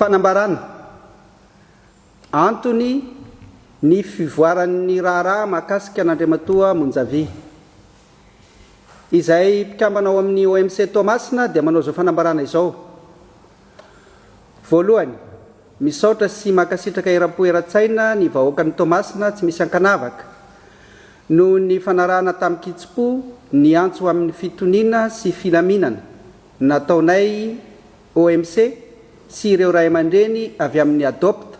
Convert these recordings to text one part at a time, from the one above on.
Fanambarana, Antony ny fivoaran'ny raharaha mahakasika an'Andriamatoa Monjavi. Izay mpikambana ao amin'ny OMC Toamasina dia manao izao fanambarana izao. Voalohany, misaotra sy mankasitraka eram-po eran-tsaina ny vahoakan'i Toamasina tsy misy ankanavaka noho ny fanarahana tamin-kitsim-po ny antso ho amin'ny fitoniana sy filaminana nataonay OMC sy ireo ray aman-dreny avy amin'ny Adopt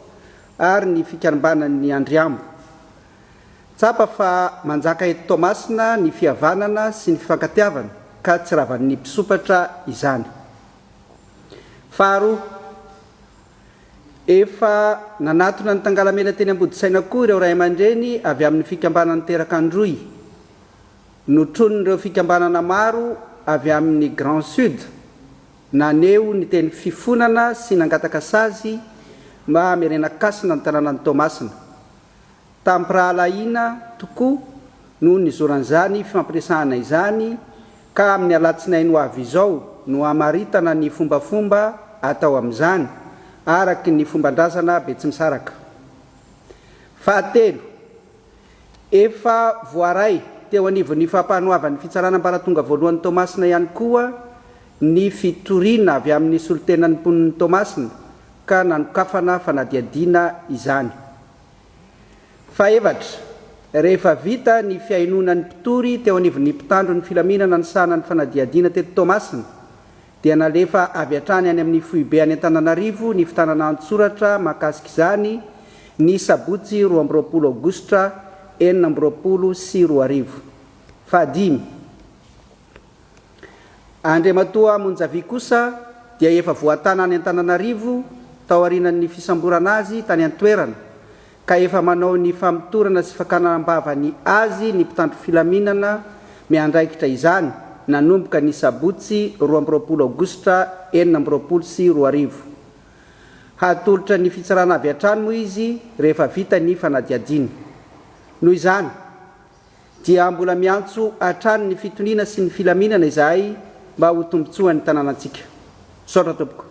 ary ny fikambanan'ny Andriambo. Tsapa fa manjaka eto Toamasina ny fihavanana sy ny fifankatiavana ka tsy ravan'ny mpisompatra izany. Faharoa, efa nanatona ny Tangalamena teny Ambodisaina koa ireo ray aman-dreny avy amin'ny fikambanan'ny Teraka Androy. Notronin'ireo fikambanana maro avy amin'ny Grand Sud naneho ny teny fifonana sy nangataka sazy mba hamerenan-kasina ny tanànan'i Toamasina. Tamim-pirahalahiana tokoa no nizoran'izany fifampiresahana izany ka amin'ny alatsinainy ho avy izao no hamaritana ny fombafomba atao amin'izany, araka ny fomban-drazana Betsimisaraka. Fahatelo, efa voaray teo anivon'ny fampanoavan'ny Fitsarana Ambaratonga Voalohany Toamasina ihany koa ny fitoriana avy amin'ny solontenan'ny mponin'i Toamasina ka nanokafana fanadihadiana izany. Fahefatra, rehefa vita ny fihainoana ny mpitory teo anivon'ny mpitandro ny filaminana nisahana ny fanadihadiana teto Toamasina, dia nalefa avy hatrany any amin'ny foibe any Antananarivo ny fitanana an-tsoratra mahakasika izany ny sabotsy 22 aogositra 2026. Fahadimy, Andriamatoa Monjavi kosa dia efa voatana any Antananarivo taorianan'ny fisamborana azy tany an-toerana ka efa manao ny famotorana sy fakana am-bavany azy ny mpitandro filaminana miandraikitra izany nanomboka ny sabotsy 22 aogositra 2026. Hatolotra ny fitsarana avy hatrany moa izy rehefa vita ny fanadihadiana. Noho izany, dia mbola miantso hatrany ny fitoniana sy ny filaminana izahay mba ho tombontsoan'ny tanànantsika. Misaotra tompoko.